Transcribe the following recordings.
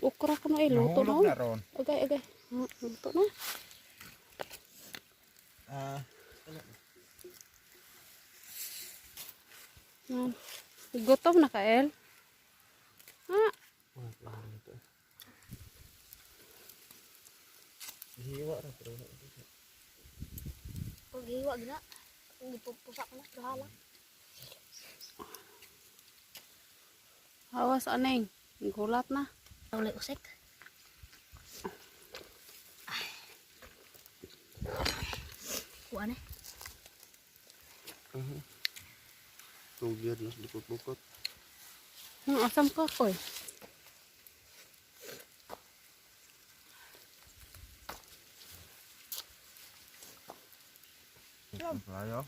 Okra ko na eh, luto na. Nahulog Oh. na ron. Agay, agay. Luto na. Ah, Yan. Gutom na ka, El. Ah, Hiwa ra pero wala ito. Pag hiwa gina. Ang gipupusak na duha lang. Hawas aneng. Gulat na. Wala usik. Kuha na. Tugir nas bukot-bukot. Asam ka ko eh. Ayo.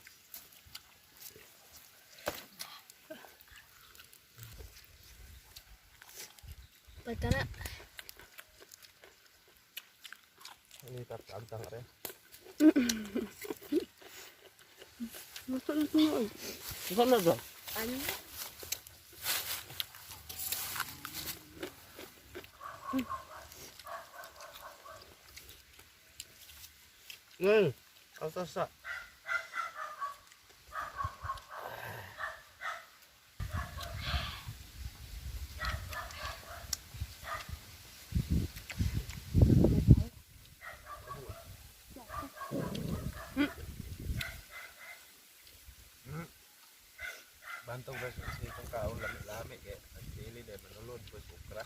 Pagka na. Ini tatagtang re. Luto na ito. Ikaw na ba? Ano? Ngayon, atas sa. Bantog ba sa itong kaon lami-lami kay nagpili dahil manulod po sa okra.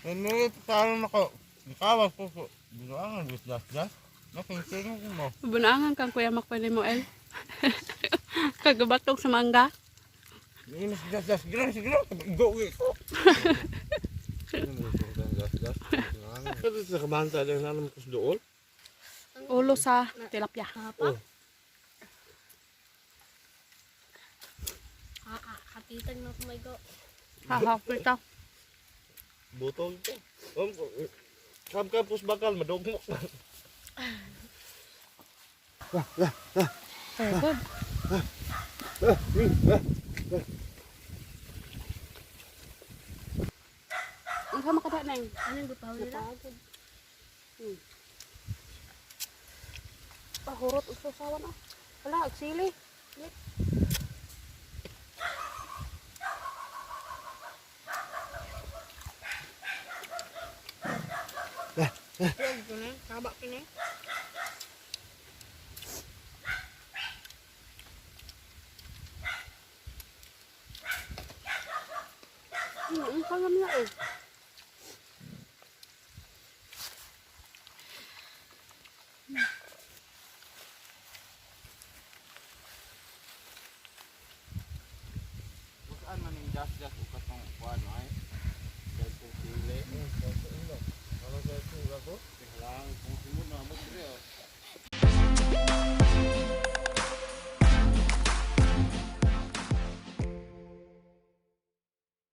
Ano karon ako? Ikaw ko po. Binuangan bis das das. Nakinsing ko mo. Bunaangan kang Kuya Makpili mo, El. Kagabatog sa mangga. Ini das das gira siguro go ko. Kasi sa kabanta din na naman kus dool. Ulo sa tilapia. Hapa. Hapitan na kumaygo. Haha, pita. Butong ko. Kam kam kus bakal madugmok. Very good. Ang sama ka na yung Anong gupaw nila? napagod. Pahurot usawan ah. Wala, agsili. Haba kini. Ang kalam na eh.